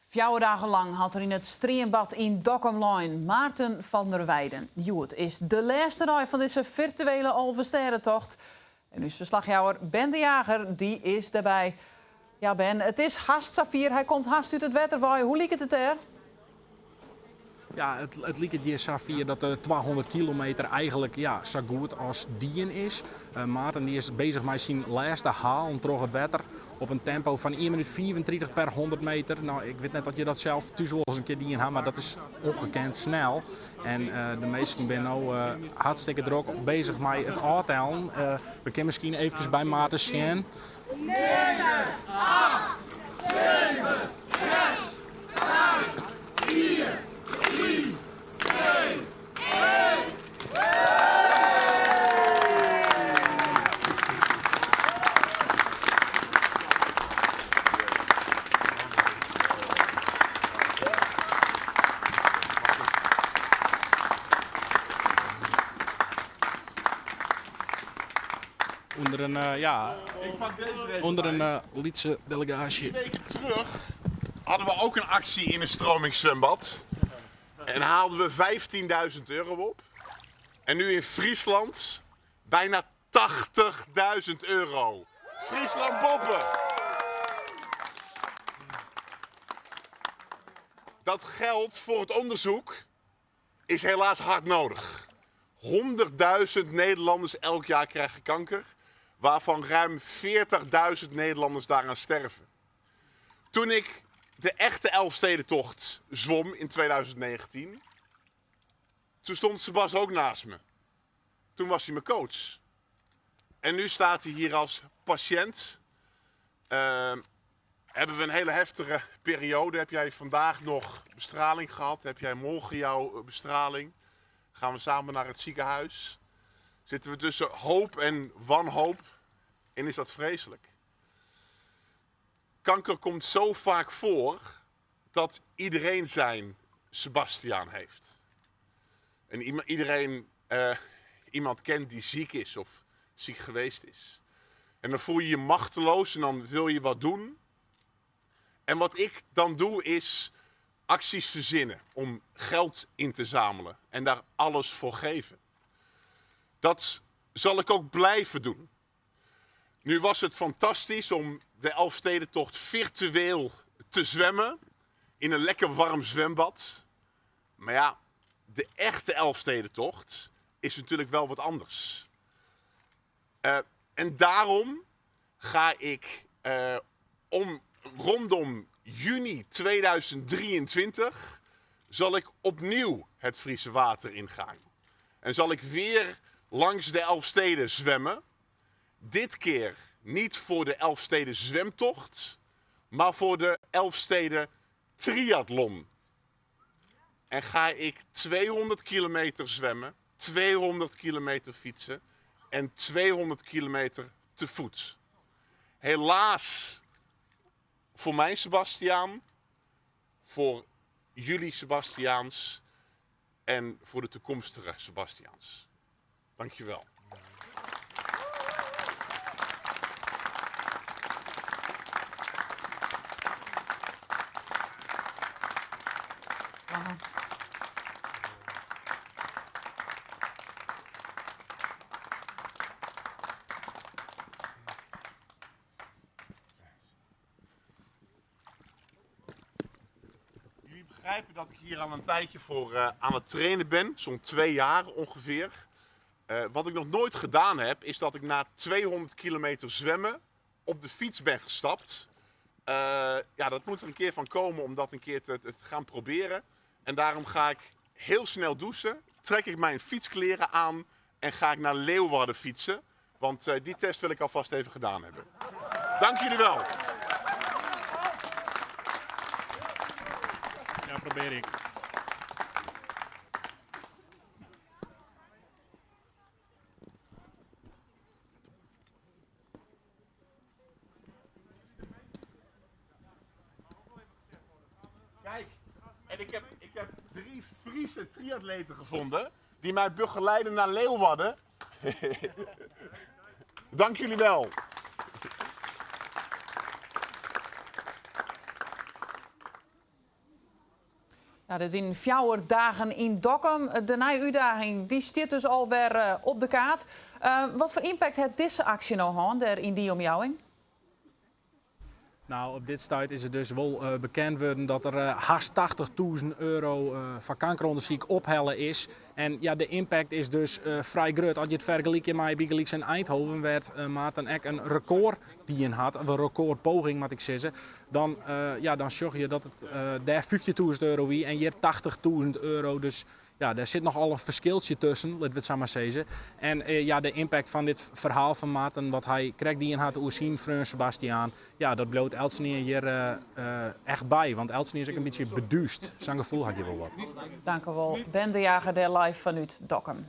Fjouwer dagen lang hat er yn it streambad yn Dokkum lein, Maarten van der Weijden. Hjoed is de lêste dei fan dizze firtuele Alvestêdetocht. En ús ferslachjouwer Ben de Jager dy is derby. Ja Ben, it is hast safier, hy komt hast út it wetter wei. Hoe liket it dêr? Ja, it liket hjir safier dat de 200 kilometer eigenlik ja, sa goed as dien is. Uh, Maarten dy is bezich mei syn lêste halen troch it wetter op in tempo fan 1 minuut 35 per 100 meter. Nou, ik wit net oft je dat sels thús wol ris in kear dien ha, mar dat is ongekend snel. En uh, de minsken binne no uh, hartstikke drok bezich mei it ôftellen. Uh, we kinne miskien eefkes by Maarten sjen. 9, 8, 7, 6, 5, 4, 3, 2, 1. Under in, uh, ja, under in uh, lytse delegaasje. Weken terug hadden we ook een actie in een stromingszwembad. En haalden we 15.000 euro op. En nu in Friesland bijna 80.000 euro. Friesland Boppe! Dat geld voor het onderzoek is helaas hard nodig. 100.000 Nederlanders elk jaar krijgen kanker, waarvan ruim 40.000 Nederlanders daaraan sterven. Toen ik de echte Elfstedentocht zwom in 2019, toen stond Sebas ook naast me. Toen was hij mijn coach. En nu staat hij hier als patiënt. Uh, hebben we een hele heftige periode. Heb jij vandaag nog bestraling gehad? Heb jij morgen jouw bestraling? Gaan we samen naar het ziekenhuis? Zitten we tussen hoop en wanhoop? En is dat vreselijk? Kanker komt zo vaak voor dat iedereen zijn Sebastiaan heeft. En iedereen uh, iemand kent die ziek is of ziek geweest is. En dan voel je je machteloos en dan wil je wat doen. En wat ik dan doe is acties verzinnen om geld in te zamelen en daar alles voor geven. Dat zal ik ook blijven doen. Nu was het fantastisch om de Elfstedentocht virtueel te zwemmen in een lekker warm zwembad. Maar ja, de echte Elfstedentocht is natuurlijk wel wat anders. Uh, en daarom ga ik uh, om, rondom juni 2023 zal ik opnieuw het Friese water ingaan. En zal ik weer langs de Elfsteden zwemmen. Dit keer niet voor de Elfsteden zwemtocht, maar voor de Elfsteden triathlon. En ga ik 200 kilometer zwemmen, 200 kilometer fietsen en 200 kilometer te voet. Helaas voor mijn Sebastiaan, voor jullie Sebastiaans en voor de toekomstige Sebastiaans. Dankjewel. Jullie begrijpen dat ik hier al een tijdje voor uh, aan het trainen ben, zo'n twee jaar ongeveer. Uh, wat ik nog nooit gedaan heb, is dat ik na 200 kilometer zwemmen op de fiets ben gestapt. Uh, ja, dat moet er een keer van komen om dat een keer te, te gaan proberen. En daarom ga ik heel snel douchen, trek ik mijn fietskleren aan en ga ik naar Leeuwarden fietsen. Want uh, die test wil ik alvast even gedaan hebben. Dank jullie wel. Ja, probeer ik. Kijk, en ik heb, ik heb drie Friese triatleten gevonden die mij begeleiden naar Leeuwarden. Dank jullie wel. Ja, dit wienen 4 dagen yn Dokkum. De nije útdaging dy stiet dus alwer op de kaart. Wat foar impact hat dizze aksje no hân dêr yn dy omjouwing? Nou, op dit stuit is it dus wol bekend wurden dat der hast 80.000 euro foar kankerûndersyk ophelle is. En ja, de impact is dus frij grut. As je it fergelykje mei bygelyks in Eindhoven, wêr't Maarten ek in rekôr dien hat, of in rekôrpoging moat ik sizze, dan, ja, dan sjogge je dat it dêr 15.000 euro wie en hjir 80.000 euro. Dus ja, dêr sit nochal in ferskiltsje tusken, litte we it sa mar sizze. En ja, de impact fan dit ferhaal fan Maarten, wat hy krekt dien hat oer syn freon Sebastiaan, ja, dat bliuwt eltsenien hjir echt by. Want eltsenien is ek in bytsje beduusd. Sa'n gefoel hat je wol wat. Dankjewol, Ben de Jager, dêr live fanút Dokkum.